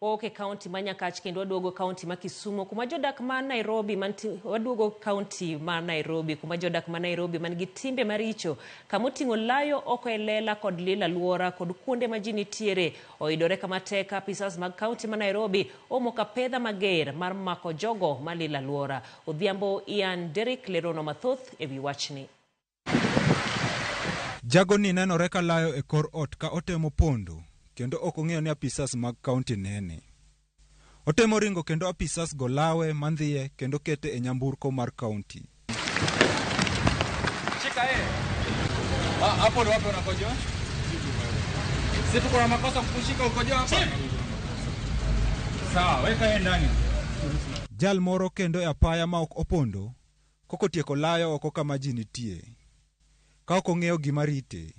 Wawuok e kaunti ma Nyakach kendo waduogo kaunti ma Kisumu kuma jodak ma Nairobi manti, waduogo kaunti ma Nairobi kuma jodak ma Nairobi man gi timbe maricho kama oting'o layo oko e lela kod lilo alwora kod kuonde ma ji nitiere oyudore kama tek apisas mag kaunti ma Nairobi omoko apedha mager mar mako jogo ma lilo alwora. Odhiambo Ian Derrick leronwa mathoth e wi wachni. Jagoni nenore ka layo e kor ot ka otemo pondo kendo ok ong'eyo ni apisas mag kaunti nene. Otemo ringo kendo apisas go lawe mandhiye kendo kete e nyamburko mar kaunti. Shika yeye. Ah, hapo ndo wapi unakojoa? Si tuko na makosa kukushika ukojoa hapa? Sawa, weka yeye ndani. Jal moro kendo e apaya ma ok opondo kokotieko layo oko kama ji nitie. Ka ok ong'eyo gima rite.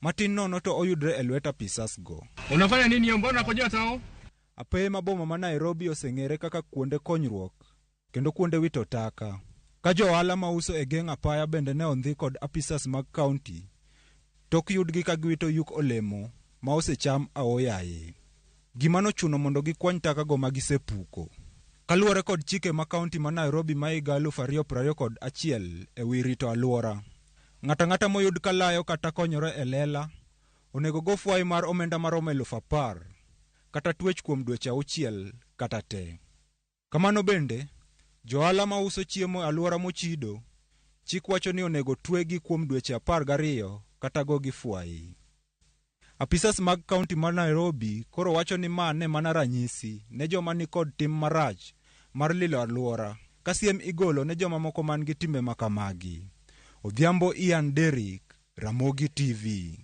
Matin nono to oyudre e lwet apisas go. Unafanya nini hiyo? Mbona unakojoa tao? Apewe ma boma ma Nairobi oseng'ere kaka kuonde konyruok kendo kuonde wito taka. Ka jo ohala mauso e geng' apaya bende ne ondhi kod apisas mag kaunti tok yudgi ka giwito yuk olemo ma osecham aoyaye. Gima nochuno mondo gikwany taka go ma gisepuko. Kaluwore kod chike ma kaunti ma Nairobi ma higa 2021 e wi rito alwora, ng'ato ang'ata moyud ka layo kata konyore e lela onego go fwai mar omenda maromo 10,000 kata twech kuom dweche auchiel kata te. Kamano bende, johala mauso chiemo e alwora mochido, chik wacho ni onego twegi kuom dweche 12 kata gogi fwai. Apisas mag kaunti ma Nairobi koro wacho ni ma ne mana ranyisi ne joma ni kod tim marach mar lilo alwora ka siem igolo ne joma moko man gi timbe makamagi. Odhiambo Ian Derrick, Ramogi TV.